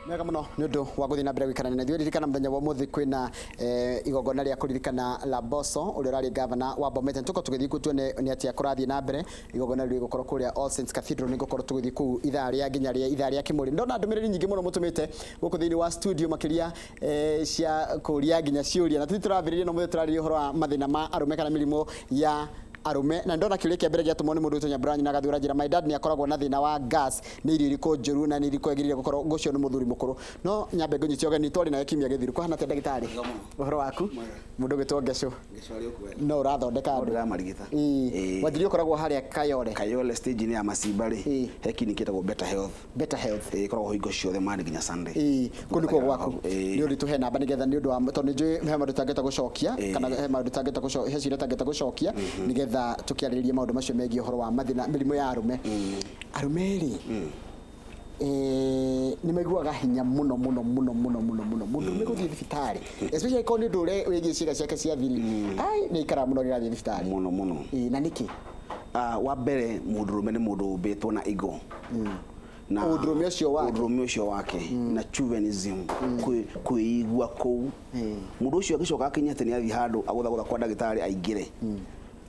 Mega muno nĩ ũndũ wa gũthiĩ na mbere gũikarania na ithuĩ. Ririkana mũthenya wa ũmũthĩ kwĩna igongona rĩa kũririkana Laboso ũrĩa ũrarĩ gavana wa Bomet. Nĩ tũkorwo tũgĩthiĩ kuo tuone nĩ atĩa kũrathiĩ na mbere. Igongona rĩu rĩgũkorwo kũrĩa All Saints Cathedral. Nĩ ngũkorwo tũgĩthiĩ kũu ithaa rĩa nginya rĩa ithaa rĩa kĩmũrĩ. Ndona ndũmĩrĩri nyingĩ mũno mũtũmĩte gũkũ thĩinĩ wa studio, makĩria cia kũria nginya ciũria, na tũthiĩ tũrambĩrĩria na ũmũthĩ tũrarĩria ũhoro wa mathĩna ma arũme kana mĩrimũ ya arũme. Na ndona kĩũria kĩa mbere gĩatũmwo nĩ mũndũ wĩtwo Nyambura Nyina Gathura, njĩra, "My dad nĩ akoragwo na thĩna wa gas, nĩ irio irĩkũ njũru na nĩ irĩkũ agĩrĩire gũkorwo?" Ngũcio nĩ mũthuri mũkũrũ, no nyambe ngũnyite ũgeni twarĩ nawe kiumia gĩthiru. Kũhana atĩa, ndagĩtarĩ? Ũhoro waku? Mũndũ ũgĩtwo Ngecũ no ũrathondeka andũ. Ndĩramarigita. Ĩĩ. Wanjiri ũkoragwo harĩa Kayole. Kayole stage-inĩ ya Masimba rĩ, he clinic ĩtagwo Better Health. Better Health. Ĩĩ, ĩkoragwo hingo ciothe, Monday nginya Sunday. Ĩĩ, kũu nĩkuo gwaku. Ĩĩ. Nĩ ũndũ tũhe namba nĩgetha nĩ ũndũ wa tondũ nĩ njũĩ he maũndũ tangĩhota gũcokia kana he maũndũ tangĩhota gũcokia, he ciũria tangĩhota gũcokia nĩgetha tũkĩarĩrĩrie maũndũ macio megiĩ ũhoro wa mathĩna, mĩrimũ ya arũme. Arũme rĩ, nĩ maiguaga hinya mũno mũno mũno mũno mũno mũno mũndũ ũrũme gũthiĩ thibitarĩ, especially korwo nĩ ũndũ ũrĩa wĩgiĩ ciĩga ciake cia thiri. Ai, nĩ aikaraga mũno agĩgathiĩ thibitarĩ. Mũno mũno. Ĩĩ, na nĩkĩ? Ah, wa mbere, mũndũrũme nĩ mũndũ ũmbĩtwo na ego na Ũndũrũme ũcio wake. Ũndũrũme ũcio wake na chauvinism, kwĩigua kũu. Mũndũ ũcio agĩcoka akinya atĩ nĩ athiĩ handũ agũthagũtha kwa ndagĩtarĩ aingĩre,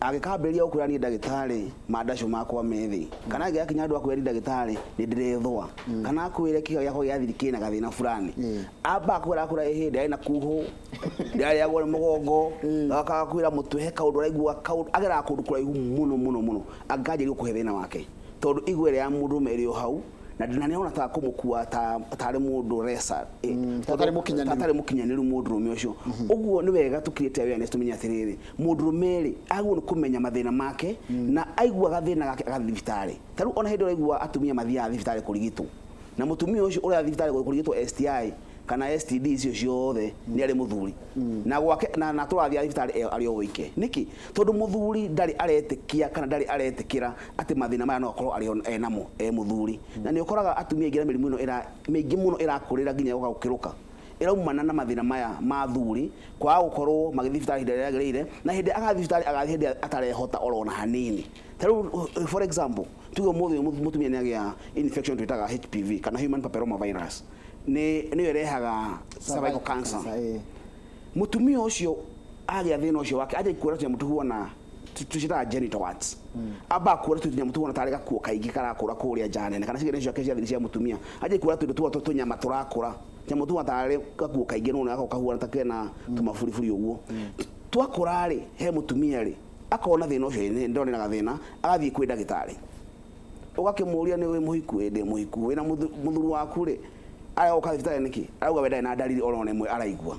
agĩkambĩrĩria gũkwĩra, "Niĩ ndagĩtarĩ, mandacu makwa me thĩ," kana angĩgakinya handũ akwĩra, "Niĩ ndagĩtarĩ, nĩ ndĩrethũa," kana akwĩre, "Kĩga gĩakwa gĩa thiri kĩna gathĩna fulani," amba akwĩra, akwĩra, "Ĩhĩ, ndĩrarĩ na kuhũ, ndĩrarĩagwo nĩ mũgongo," agakwĩra mũtwe he kaũndũ araigua kaũndũ, ageraga kũndũ kũraihu mũno mũno mũno angĩkanjĩrĩria gũkũhe thĩna wake, tondũ igwe ĩrĩa ya mũndũrũme ĩrĩ o hau na nĩarona ta kũmũkua ta tarĩ mũndũ resa. Ta atarĩ mũkinyanĩru. Ta atarĩ mũkinyanĩru mũndũrũme ũcio. Ũguo nĩ wega tũ create awareness, tũmenye atĩrĩrĩ, mũndũrũme rĩ, agĩrĩirwo nĩ kũmenya mathĩna make na aigua gathĩna gake agathiĩ thibitarĩ. Ta rĩu ona hĩndĩ ĩrĩa ũraigua atumia mathiaga thibitarĩ kũrigitwo, na mũtumia ũcio ũrĩa thibitarĩ kũrigitwo STI kana STD icio ciothe nĩ arĩ mũthuri na gwake na tũrathiaga thibitarĩ ĩyo arĩ o wike nĩkĩ? Tondũ mũthuri ndarĩ aretĩkia kana ndarĩ aretĩkĩra atĩ mathĩna maya no akorwo arĩ enamo e mũthuri. Na nĩ ũkoraga atumia aingĩ na mĩrimũ ĩno ĩra mĩingĩ mũno ĩrakũrĩra nginya ĩgoka gũkĩrũka, ĩraumana na mathĩna maya ma thuri kwaga gũkorwo magĩthiĩ thibitarĩ ihinda rĩrĩa rĩagĩrĩire, na hĩndĩ agathiĩ thibitarĩ agathiĩ hĩndĩ atarehota oro ona hanini. Ta rĩu, for example, tuge ũmũthĩ mũtumia nĩ agĩa infection twĩtaga HPV kana human papilloma virus, nĩ nĩyo ĩrehaga cervical cancer. Mũtumia ũcio agĩa thĩna ũcio wake, anjia kuona tũnyamũ tũhuana, tũciĩtaga genital warts, amba kuona tũnyamũ tũhuana tarĩ gakuo kaingĩ karakũra kũrĩa nja nene kana ciĩga ciake cia thiri cia mũtumia, anjia kuona tũindo twa tũnyama tũrakũra, nyamũ tũhuana tarĩ gakuo kaingĩ, nĩwona gako kahuana ta kena tũmaburiburi ũguo twakũra rĩ he mũtumia rĩ, akona thĩna ũcio, "Ĩ, ndĩrona na gathĩna," agathiĩ kwĩ ndagĩtarĩ. Ũgakĩmũria, "Nĩ wĩ mũhiku?" "Ĩ, ndĩ mũhiku." "Wĩna mũthuri waku rĩ, aroka thibitarĩ nĩkĩ?" Arauga we ndarĩ na ndariri oro ĩmwe araigua.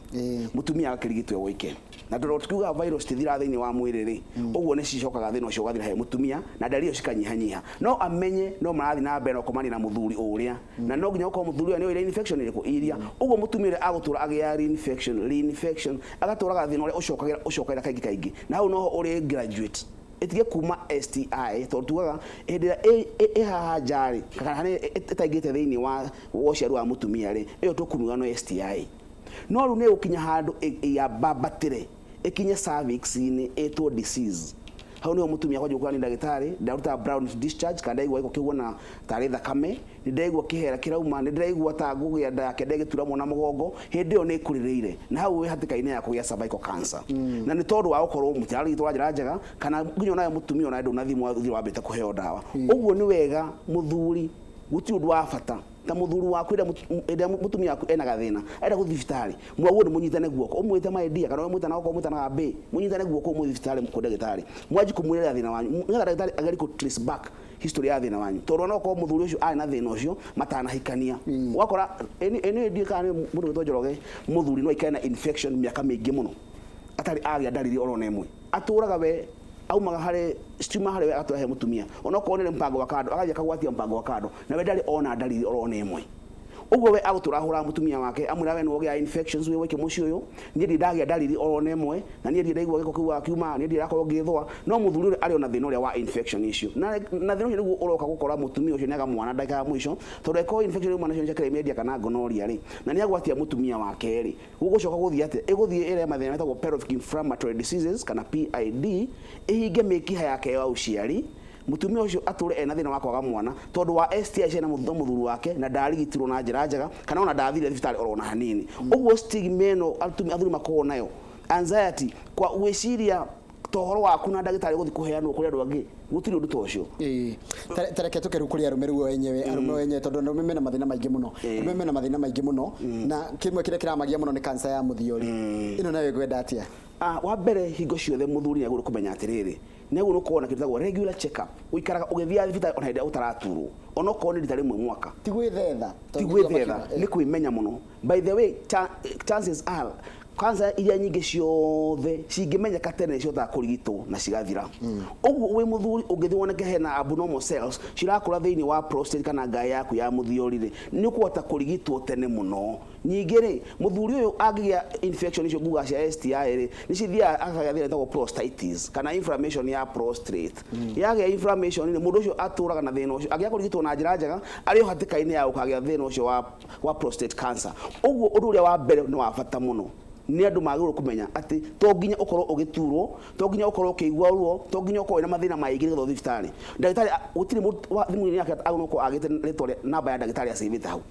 Mũtumia agakĩrigitwo e wike, na tondũ tukiugaga virus tithiraga thĩinĩ wa mwĩrĩ rĩ, ũguo nĩ cicokaga thĩna ũcio ũgathira he mũtumia na ndariri icio cikanyihanyiha, no amenye no marathiĩ na mbere na gũkomania na mũthuri ũrĩa, na no nginya gũkorwo mũthuri ũrĩa nĩ oire infection ĩrĩkũ iria. Ũguo mũtumia ũrĩa agũtũra agĩa reinfection, reinfection, agatũraga thĩna ũrĩa ũcokagĩra ũcokagĩra kaingĩ kaingĩ, na hau noho ũrĩ graduate ĩtige kuma STI, tondũ tugaga hĩndĩ ĩrĩa ĩ haha nja rĩ, kana harĩa ĩtaingĩte thĩinĩ wa ũciari wa mũtumia rĩ, ĩyo tũkumiuga no STI. No rĩu nĩ ĩgũkinya handũ yambambatĩre ĩkinye cervix-inĩ, ĩtwo disease. Hau nĩho mũtumia kwanjia gũkũra, "Nĩ ndagĩtarĩ, ndaruta brown discharge kana ndaigua gĩko kĩhuana tarĩ thakame, nĩ ndĩraigua kĩhera kĩrauma, nĩ ndĩraigua ta ngũgĩa nda yake ndegĩtura mũno na mũgongo." Hĩndĩ ĩyo nĩ ĩkũrĩrĩire na hau wĩ hatĩka-inĩ ya kũgĩa cervical cancer, na nĩ tondũ wa gũkorwo mũtirarigitwo na njĩra njega, kana nginya onawe mũtumia onawe ndũnathimwo thutha wambĩte kũheo ndawa. Ũguo nĩ wega mũthuri, gũtirĩ ũndũ wa bata ta mũthuri waku hĩndĩ ĩrĩa mũtumia waku ena gathĩna enda gũthiĩ thibitarĩ, mwaguo nĩ mũnyitane guoko, ũmwĩte "my dear" kana ũmwĩte na okorwo mwĩtanaga bae, mũnyitane guoko ũmũthiĩ thibitarĩ kwĩ ndagĩtarĩ, mwanji kũmwĩrĩra thĩna wanyu nĩgetha ndagĩtarĩ agerie kũ trace back history ya thĩna wanyu, tondũ ona okorwo mũthuri ũcio arĩ na thĩna ũcio matanahikania. Ũgakora ĩnĩ ndiũĩ kana nĩ mũndũ wĩtwo Njoroge, mũthuri no aikare na infection mĩaka mĩingĩ mũno atarĩ agĩa ndariri oro na ĩmwe. Atũraga we aumaga harĩ ciuma harĩ we agatwara he mũtumia, onokorwo nĩ mpango wa kando, agathiĩ akagwatia mpango wa kando, na we ndarĩ ona ndariri oro na ĩmwe. Ũguo we agũtũra ahũraga mũtumia wake, amwĩra, "We nĩwe ũgĩaga infections wĩ wike mũciĩ ũyũ, niĩ ndirĩ ndagĩa ndariri oro na ĩmwe, na niĩ ndirĩ ndaigua gĩko kĩu kiuma, niĩ ndirĩ ndakorwo ngĩthũa." No mũthuri ũrĩa arĩ ona thĩna ũrĩa wa infection icio, na thĩna ũcio nĩguo ũroka gũkora mũtumia ũcio nĩaga mwana ndagĩka ya mũico, tondũ angĩkorwo infection yauma nacio nĩ cia chlamydia kana gonorrhea rĩ, na nĩagwatia mũtumia wake rĩ, gũgũcoka gũthiĩ atĩa? Ĩgũthiĩ ĩrehe mathĩna metagwo pelvic inflammatory diseases kana PID, ĩhinge mĩkiha yake ya ũciari. Mutumia ucio ature ena thina wa kwaga mwana tondu wa STI ciena muthuri wake na ndarigitirwo na njira njega kana ona ndathire thibitarĩ oro na hanini. Uguo stigma ĩno atumia athuri makoragwo nayo, anxiety kwa gwĩciria tohoro waku na ndagĩtarĩ gũthiĩ kũheanwo kũrĩ andũ angĩ, gũtirĩ ũndũ ta ũcio. Ĩĩ. Tareke tũke rĩu kũrĩ arũme rĩu o enyewe, arũme o enyewe, tondũ arũme mena mathĩna maingĩ mũno. Arũme mena mathĩna maingĩ mũno, na kĩmwe kĩrĩa kĩramagia mũno nĩ cancer ya mũthiori. Ĩno nayo ĩkwenda atĩa? Wa mbere, hingo ciothe mũthuri nĩ agĩrĩirwo kũmenya atĩrĩrĩ, nĩ agĩrĩirwo gũkorwo na kĩndũ gĩtagwo regular check up, ũikaraga ũgĩthiaga thibitarĩ ona hĩndĩ ĩrĩa ũtaraturwo, onokorwo nĩ rita rĩmwe mwaka. Ti gwĩthetha. Ti gwĩthetha, nĩ kwĩmenya mũno. By the way, chances are cancer iria nyingĩ ciothe cingĩmenyeka tene cihotaga kũrigitwo na cigathira. Ũguo wĩ mũthuri ũngĩthiĩ woneke hena abnormal cells cirakũra thĩinĩ wa prostate kana ngaĩ yaku ya mũthiori rĩ, nĩ ũkũhota kũrigitwo tene mũno. Ningĩ rĩ, mũthuri ũyũ angĩgĩa infection icio nguga cia STI rĩ, nĩ cithiaga akagĩa thĩna wĩtagwo prostatitis kana inflammation ya prostate. Yagĩa inflammation rĩ, mũndũ ũcio atũraga na thĩna ũcio, angĩaga kũrigitwo na njĩra njega, arĩ o hatĩka-inĩ ya gũkagĩa thĩna ũcio wa prostate cancer. Ũguo ũndũ ũrĩa wa mbere nĩ wa bata mũno nĩ andũ magĩrĩirwo kũmenya atĩ to nginya ũkorwo ũgĩturwo, to nginya ũkorwo ũkĩigua ruo, to nginya ũkorwo wĩna mathĩna maingĩ nĩgetha ũthiĩ thibitarĩ. Ndagĩtarĩ gũtirĩ mũndũ wa thimũ-inĩ yake agĩrĩirwo gũkorwo agĩte rĩtwa rĩa namba ya ndagĩtarĩ acĩvĩte hau.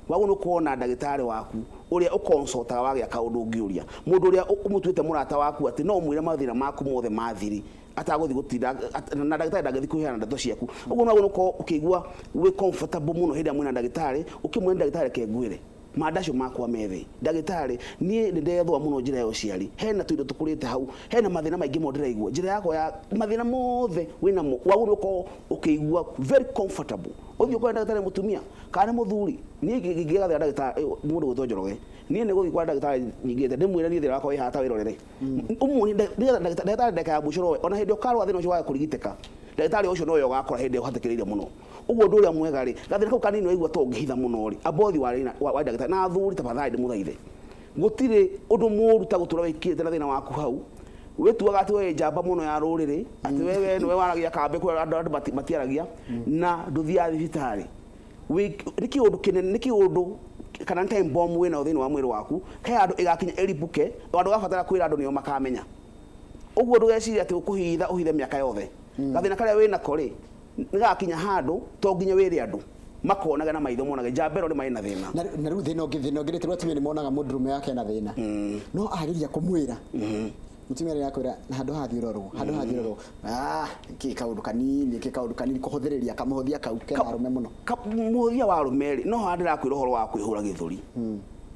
Wagĩrĩirwo nĩ ũkorwo na ndagĩtarĩ waku ũrĩa ũconsultaga wagĩa kaũndũ ũngĩũria, mũndũ ũrĩa ũmũtuĩte mũrata waku atĩ no ũmwĩre mathĩna maku mothe ma thiri atagũthiĩ gũtinda na ndagĩtarĩ ndangĩthiĩ kũheana ndeto ciaku. Ũguo no ũkorwo ũkĩigua wĩ comfortable mũno hĩndĩ ĩrĩa mwĩna ndagĩtarĩ, ũkĩmwĩra, "Ndagĩtarĩ, reke ngwĩre mandacio makwa methĩ, ndagĩtarĩ, niĩ nĩ ndethwa mũno njĩra ya ũciari, hena tũindo tũkũrĩte hau, hena mathĩna maingĩ mũno ndĩraigua njĩra yakwa ya mathĩna mothe wĩnamo." Wagĩrĩirwo ũkorwo ũkĩigua very comfortable ũthiĩ ũkore ndagĩtarĩ mũtumia kana nĩ mũthuri. Niĩ ingĩgathĩra ndagĩtarĩ mũndũ gwĩtwo Njoroge, niĩ nĩ gũthiĩ kwa ndagĩtarĩ nyingĩte ndĩmwĩre, "Niĩ thĩna wakwa wĩ haha, ta wĩrorere." Ũmuonie nĩgetha ndagĩtarĩ ndagĩka ya mũico nowe ona hĩndĩ ũkarwara thĩna ũcio waga kũrigitĩka, ndagĩtarĩ ũcio nowe ũgakora hĩndĩ ĩyo ũhatĩkĩrĩire mũno. Ũguo ũndũ ũrĩa mwega rĩ, gathĩna kau kanini waigua to ũngĩhitha mũno rĩ, amba ũthiĩ wa ndagĩtarĩ. Na athuri, tafadhali ndĩmũthaithe, gũtirĩ ũndũ mũũru ta gũtũra wĩkĩrĩte na thĩna waku hau, wĩtuaga atĩ we njamba mũno ya rũrĩrĩ, atĩ we nĩwe waragia kambĩ kũrĩa andũ matiaragia na ndũthiaga thibitarĩ. Nĩ kĩũndũ kĩnene, nĩ kĩũndũ kana nĩ time bomb wĩnayo thĩinĩ wa mwĩrĩ waku, he handũ ĩgakinya ĩribũke, handũ ũgabatara kwĩra andũ nĩo makamenya. Ũguo ndũgecirie atĩ ũkũhitha ũhithe mĩaka yothe. Gathĩna karĩa wĩnako rĩ, nĩgakinya handũ to nginya wĩre andũ makonage na maitho monage njamba ĩno nĩ marĩ na thĩna. Na rĩu thĩna ũngĩ nĩ tondũ atumia nĩ monaga mũndũrũme wake ena thĩna, no ageria kũmwĩra mũtumia rĩrĩa akwĩra na handũ haha thiĩ ũrorwo, handũ haha thiĩ ũrorwo, kĩ kaũndũ kanini, kĩ kaũndũ kanini, kũhũthĩrĩria kamũhũthia kau kena arũme mũno. Mũhũthia wa arũme rĩ, no haha ndĩrakwĩra ũhoro wa kwĩhũra gĩthũri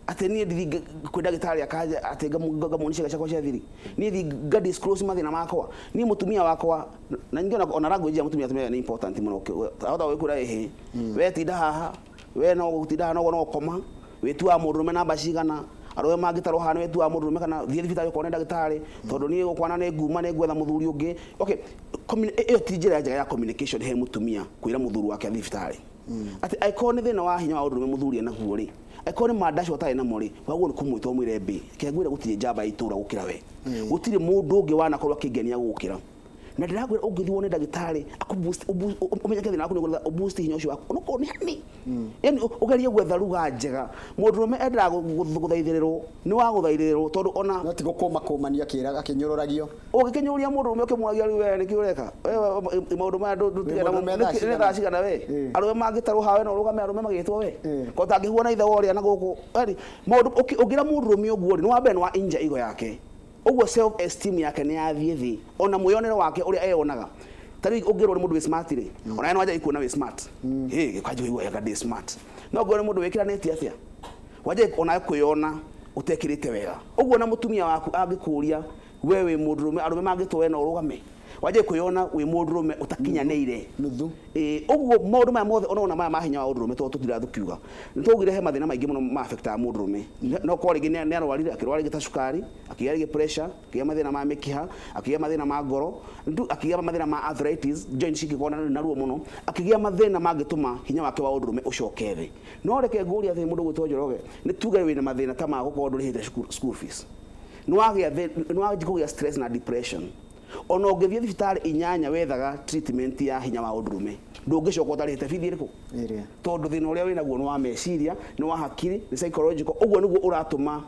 atĩ niĩ ndithi kwĩ ndagĩtarĩ akanja atĩ ngamuonia ciĩga ciakwa cia thiri, niĩ thi nga disclose mathĩna makwa niĩ mũtumia wakwa. Na ningĩ ona language ya mũtumia, atumia nĩ important mũno. Ahota gwĩkwĩra, "Ĩhĩ, we tinda haha, we no gũtinda haha, no no koma wĩtuaga mũndũrũme namba cigana, arũme mangĩtarwo haha nĩ wĩtuaga mũndũrũme, kana thiĩ thibitarĩ ũkone ndagĩtarĩ, tondũ niĩ gũkwana nĩ nguma nĩ ngwetha mũthuri ũngĩ." Okay, ĩyo ti njĩra njega ya communication he mũtumia kwĩra mũthuri wake athiĩ thibitarĩ, atĩ angĩkorwo nĩ thĩna wa hinya wa ũndũrũme mũthuri enaguo rĩ, angĩkorwo nĩ mandacio atarĩ namo rĩ, wagĩrĩirwo nĩ kũmwĩta ũmwĩre, "Mbĩ ke ngwĩre, gũtirĩ njamba ya itũra gũkĩra we, gũtirĩ mũndũ ũngĩ wanakorwo akĩngenia gũgũkĩra, na ndĩrakwĩra ũngĩthiĩ wone ndagĩtarĩ ũmenyeke thĩna waku nĩ ũboost hinya ũcio waku, onokorwo nĩ hani, yani ũgerie gwetha lugha njega." Mũndũrũme endaga gũthaithĩrĩrwo, nĩ wa gũthaithĩrĩrwo, tondũ ona No ti gũkũma kũmanio akĩra akĩnyũrũragio. Ũngĩkĩnyũria mũndũrũme ũkĩmũragia, "Rĩu we nĩkĩ ũreka We, maũndũ maya Wĩ mũndũrũme thaa nĩ cigana? Thaa cigana we? Arũme mangĩtarwo hawe no ũrũgame arũme magĩtwo we ko ũtangĩhuana ithe wa ũrĩa na gũkũ, yani maũndũ ũngĩra mũndũrũme ũguo rĩ, nĩ wa mbere nĩ wa injure ego yake, ũguo self esteem yake nĩ yathiĩ thĩ, ona mwĩyonere wake ũrĩa eyonaga. Ta rĩu ũngĩrwo nĩ mũndũ wĩ smart rĩ, ona we no wanjia kuona wĩ smart, hĩ kwanjia kũigua wega ndĩ smart. No ngorwo nĩ mũndũ wĩkĩranĩtie atĩa, wanjia onawe kwĩyona ũtekĩrĩte wega. Ũguo na mũtumia waku angĩkũria, "We wĩ mũndũrũme, arũme mangĩtwo we no ũrũgame," wanjia kwĩyona wĩ mũndũrũme ũtakinyanĩire. Nuthu. Ĩĩ, ũguo maũndũ maya mothe onaona maya ma hinya wa ũndũrũme, tondũ tũtiraga tũkiuga nĩ twaugire he mathĩna maingĩ mũno ma affectaga mũndũrũme. No korwo rĩngĩ nĩ arwarire, akĩrwara rĩngĩ ta cukari, akĩgĩa rĩngĩ pressure, akĩgĩa mathĩna ma mĩkiha, akĩgĩa mathĩna ma ngoro, akĩgĩa mathĩna ma arthritis, joints cikĩkorwo na ruo mũno, akĩgĩa mathĩna mangĩtũma hinya wake wa ũndũrũme ũcoke thĩ. No reke ngũrie atĩ mũndũ gwĩtwo Njoroge, nĩ tuge wĩna mathĩna ta ma gũkorwo ndũrĩhĩte school fees, nĩ wagĩa nĩ wanjia kũgĩa stress na depression, ona ũngĩthiĩ thibitarĩ inyanya wethaga treatment ya hinya wa ũndũrũme, ndũngĩcoka ũtarĩhĩte bithi ĩrĩkũ? Ĩrĩa. Tondũ thĩna ũrĩa wĩnaguo nĩ wa meciria, nĩ wa hakiri, nĩ psychological. Ũguo nĩguo ũratũma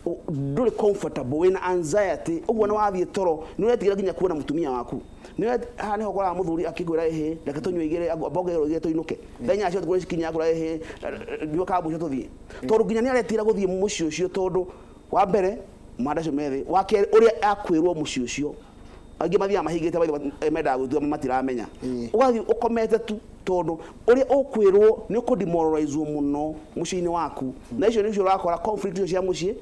Ndũrĩ comfortable, wĩna anxiety ũguo, na wathiĩ toro nĩ ũretigĩra nginya kuona mũtumia waku. Haha nĩho ũkoraga mũthuri akĩkwĩra, "Ĩhĩ, reke tũnyue igĩrĩ, mbongererwo igĩrĩ tũinũke." Thaa 8 cia ũtukũ nĩcikinya, akwĩra, "Ĩhĩ, nyua ka mũico tũthiĩ," tondũ nginya nĩ aretigĩra gũthiĩ mũciĩ ũcio, tondũ wa mbere manda acio methĩ, wa kerĩ ũrĩa akwĩrwo mũciĩ ũcio. Angĩ mathiaga mahingĩte maitho, mendaga gwĩtua matiramenya. Ũgathiĩ ũkomete tu, tondũ ũrĩa ũkwĩrwo nĩ ũkũdemoralize mũno mũciĩ-inĩ waku, na icio nĩcio ũrakora conflict icio cia mũciĩ,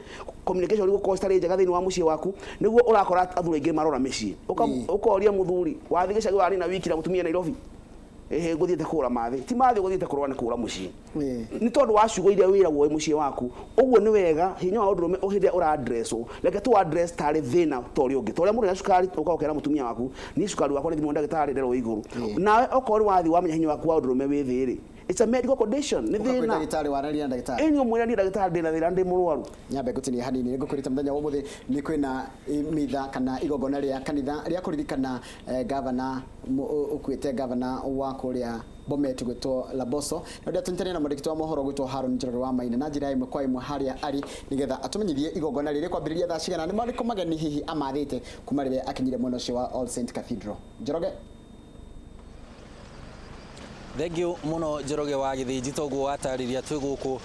communication igũkorwo citarĩ njega thĩinĩ wa mũciĩ waku. Nĩguo ũrakora athuri aingĩ marora mĩciĩ. Ũkoria mũthuri, "Wathiĩ gĩcagi warĩ na wiki na mũtumia Nairobi?" "Ĩhĩ, ngũthiĩte kũgũra mathĩ." Ti mathĩ ũgũthiĩte kũrũa, nĩ kũũra mũciĩ. Nĩ tondũ wa ciugo iria wĩragwo wĩ mũciĩ waku. Ũguo nĩ wega hinya wa ũndũrũme hĩndĩ ĩrĩa ũra-addresswo, reke tũ address tarĩ thĩna ta ũrĩa ũngĩ, ta ũrĩa mũndũ ena cukari, ũka ũkera mũtumia waku, "Niĩ cukari wakwa nĩ thimwo ndagĩtarĩ, nderwo wĩ igũrũ." Nawe okorwo nĩ wathiĩ wamenya hinya waku wa ũndũrũme wĩ thĩ rĩ, it's a medical condition, nĩ Ũka kwĩ thĩna. Ndagĩtarĩ, waranĩria na ndagĩtarĩ. Ĩni, ũmwĩra, "Niĩ ndagĩtarĩ, ndĩna thĩna, ndĩ mũrwaru." Nyambe ngũtinie hanini. Nĩ ngũkwĩrĩte mũthenya wa ũmũthĩ nĩ kwĩna mitha kana igongona rĩa kanitha rĩa kũririkana gavana ũkuĩte, gavana wa kũrĩa Bomet gwĩtwo Laboso, na ũrĩa tũnyitanĩire na mwandĩki wa mohoro gwĩtwo Haron Njoroge wa Maina na njĩra ĩmwe kwa ĩmwe harĩa arĩ, nĩgetha atũmenyithie igongona rĩrĩ kwambĩrĩria thaa cigana, nĩ marĩkũ mageni hihi amathĩte kuma rĩrĩa akinyire mwena ũcio wa All Saint Cathedral. Njoroge. Thengiũ mũno, Njoroge wa Gĩthĩnji. Toguo watarĩria, twĩ gũkũ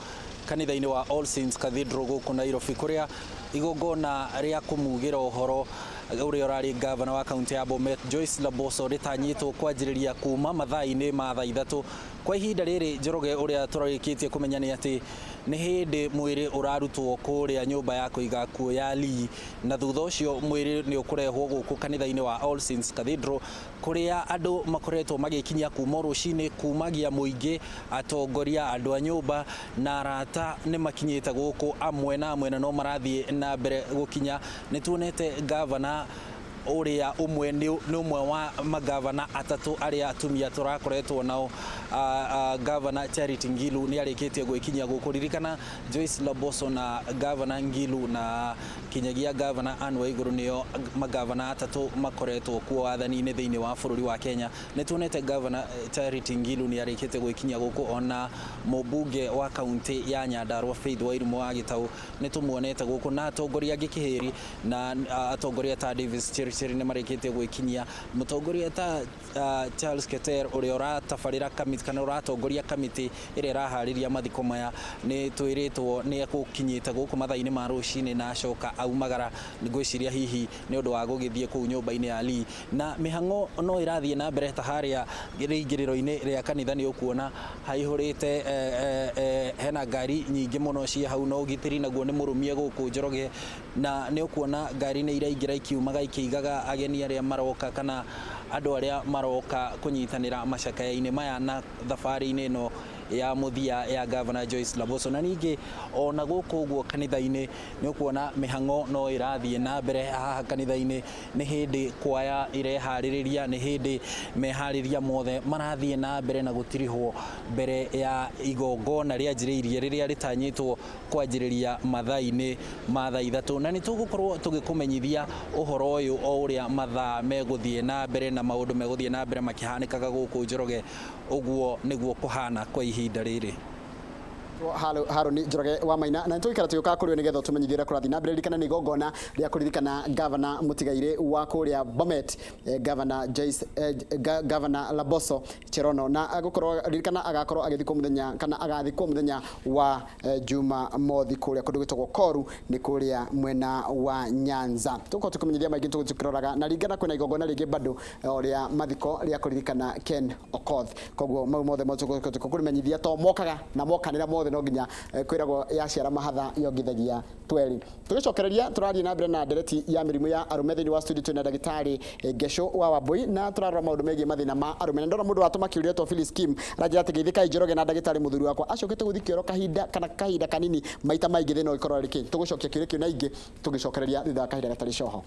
kanitha-inĩ wa All Saints Cathedral gũkũ Nairobi, kũrĩa igongona rĩa kũmugĩra ũhoro ũrĩa ũrarĩ gavana wa kaunti ya Bomet Joyce Laboso rĩtanyĩtwo kwanjĩrĩria kuma mathaa-inĩ ma thaa 3. Kwa ihinda rĩrĩ, Njoroge, ũrĩa tũrarĩkĩtie kũmenya nĩ atĩ nĩ hĩndĩ mwĩrĩ ũrarutwo kũrĩa nyũmba ya kũiga kuo ya Lee, na thutha ũcio mwĩrĩ nĩ ũkũrehwo gũkũ kanitha-inĩ wa All Saints Cathedral, kũrĩa andũ makoretwo magĩkinya kuma rũcinĩ, kumagia mũingĩ, atongoria, andũ a nyũmba na arata nĩ makinyĩte gũkũ amwe na amwe, na no marathiĩ na mbere gũkinya. Nĩ tuonete gavana ũrĩa ũmwe nĩ ũmwe wa magavana atatũ arĩa atumia tũrakoretwo nao, gavana Charity Ngilu nĩ arĩkĩtie gwĩkinyia gũkũ. Ririkana Joyce Laboso na gavana Ngilu na kinyagia gavana Anne Waiguru nĩo magavana atatũ makoretwo kuo wathani-inĩ thĩinĩ wa bũrũri wa Kenya. Nĩ tuonete gavana Charity Ngilu nĩ arĩkĩtie gwĩkinyia gũkũ, ona mũmbunge wa kaunti ya Nyandarua Faith Wairimu wa Gĩtaũ nĩ tũmuonete gũkũ, na atongoria angĩ kĩhĩri na atongoria ta Davis Chirchir nĩ marĩkĩtie gwĩkinyia. Mũtongoria ta Charles Keter, ũrĩa ũratabarĩra kamĩtĩ kana ũratongoria kamĩtĩ ĩrĩa ĩraharĩria mathiko maya, nĩ twĩrĩtwo nĩ ekũkinyĩte gũkũ mathaa-inĩ ma rũcinĩ na acoka aumagara, ngwĩciria hihi nĩ ũndũ wa gũgĩthiĩ kũu nyũmba-inĩ ya Lee. Na mĩhang'o no ĩrathiĩ na mbere ta harĩa rĩingĩrĩro-inĩ rĩa kanitha, nĩ ũkuona haihũrĩte, hena ngari nyingĩ mũno ciĩ hau, na ũgitĩri naguo nĩ mũrũmie gũkũ, Njoroge, na nĩ ũkuona ngari nĩ iraingĩra ikiumaga ikĩigaga ageni arĩa maroka kana andũ arĩa maroka kũnyitanĩra macakaya-inĩ maya na thabarĩ-inĩ ĩno ya mũthia ya Governor Joyce Laboso. Na ningĩ ona gũkũ ũguo kanitha-inĩ nĩ ũkuona mĩhang'o no ĩrathiĩ na mbere haha kanitha-inĩ. Nĩ hĩndĩ kwaya ireharĩrĩria, nĩ hĩndĩ meharĩria mothe marathiĩ na mbere na gũtirihwo mbere ya igongona rĩanjĩrĩirie, rĩrĩa rĩtanyĩtwo kwanjĩrĩria mathaa-inĩ ma thaa 3. Na nĩ tũgũkorwo tũgĩkũmenyithia ũhoro ũyũ o ũrĩa mathaa megũthiĩ na mbere na maũndũ megũthiĩ na mbere makĩhanĩkaga gũkũ. Njoroge, ũguo nĩguo kũhana kwa ihinda rĩrĩ. Harũni Njoroge wa Maina, na nĩtũgũikara tũgĩũkaga kũrĩ we nĩgetha ũtũmenyithie ũrĩa kũrathiĩ na mbere. Ririkana nĩ igongona rĩa kũririkana gavana mũtigairĩ wa kũrĩa Bomet, gavana Joyce, gavana Laboso Cherono, na agũkorwo, ririkana, agakorwo agĩthikwo mũthenya kana agathikwo mũthenya wa Juma Mothi kũrĩa kũndũ gwĩtagwo Koru, nĩ kũrĩa mwena wa Nyanza. Tũgũkorwo tũkĩmenyithia maingĩ tũgũthiĩ tũkĩroraga, na ringana kwĩna igongona rĩngĩ bado o rĩa mathiko rĩa kũririkana Ken Okoth. Koguo mau mothe tũkũmenyithia to mokaga na mokanĩra mothe, no nginya kwĩragwo yaciara mahatha yongithagia tweri. Tũgĩcokereria, tũrathiĩ na mbere na ndereti ya mĩrimũ ya arũme. Thĩinĩ wa studio twĩna ndagĩtarĩ Ngesho wa Wambui, na tũrarora maũndũ megiĩ mathĩna ma arũme. Na ndona mũndũ watũma kĩũria etwo Phyllis Kim, aranjĩra atĩ, "Geithĩkai Njoroge na ndagĩtarĩ, mũthuri wakwa acokete gũthiĩ kĩoro kahinda kana kahinda kanini maita maingĩ, thĩna ũgĩkorwo arĩ kĩ?" Tũgũcokia kĩũria kĩu na ingĩ tũgĩcokereria thutha wa kahinda gatarĩ coho.